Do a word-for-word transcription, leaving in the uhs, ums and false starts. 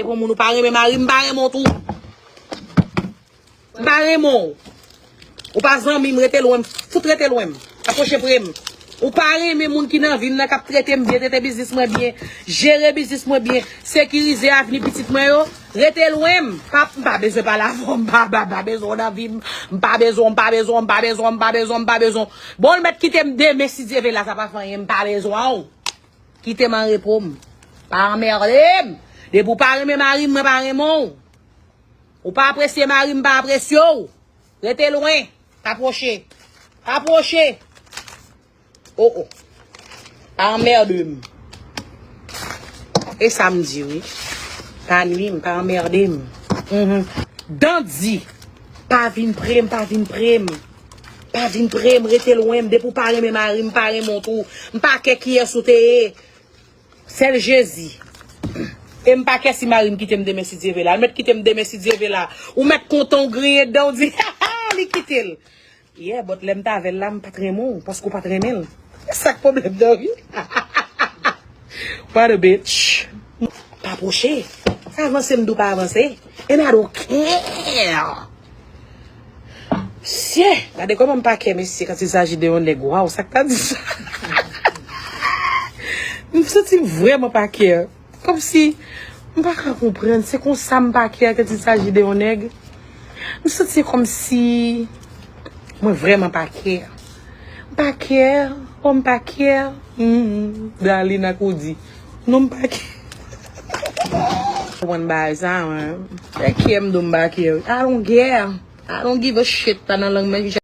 Pou moun ou pa renmen mari m, m pa renmen w tou. M pa renmen w. Ou pa zanmi m, rete lwen m. Fout rete lwen m. Pa pwoche pre m. Ou pa renmen moun ki nan vi m nan k ap trete m byen, trete biznis mwen byen, jere biznis mwen byen, sekirize avni pitit mwen yo. Rete lwen m. Pa, m pa bezwen pale avè w. M pa, pa, pa bezwen w nan vi m. M pa bezwen w, m pa bezwen w, m pa bezwen w, m pa bezwen w, m pa bezwen w. Bon, l mèt kite m demen si Dye vle la, sa pa fè anyen. M pa bezwen w. Kite m an repo m. Pa anmède m. Depi w pa renmen mari m, mwen pa renmen w. Ou pa apresye mari m, pa apresye w. Rete lwen. Pa pwoche. Pa pwoche. Oh, oh. Pa anmède m. E sa m di wi. Pa nwi m, pa anmède m. Mhm. Dandi. Pa vin pre m, pa vin pre m. Pa vin pre m, rete lwen m. Depi w pa renmen mari m, m pa renmen w tou. M pa kè kiyès ou te ye. Sèl Jezi. E m pa kè si mari m kite m demen si Dye vle la. L mèt kite m demen si Dye vle la. Ou mèt kontan w griyen dan w di, li kite l. Yeah, but lè m t avè l la, m pa t renmen w, paske w pa t renmen l. E sa k pwoblèm nan, wi. What a bitch. Pa pwoche. Avanse m di w pa avanse. And I don't care. Sye, gade kòman m pa kè, mesye, quand il s'agit de yon nèg. Waw, sa k ta di sa? M santi m vrèman pa kè. Kòmsi, m pa ka konprann. Se konsa m pa kè quand il s'agit de yon nèg. M santi kòmsi mwen vrèman pa kè. M pa kè, oh, m pa kè. Hmm, Darlene ak Woody. Non, m pa kè. Konprann bagay sa, wi. Fè kè m di w m pa kè. I don't care. I don't give a shit, pa nan lang mwen.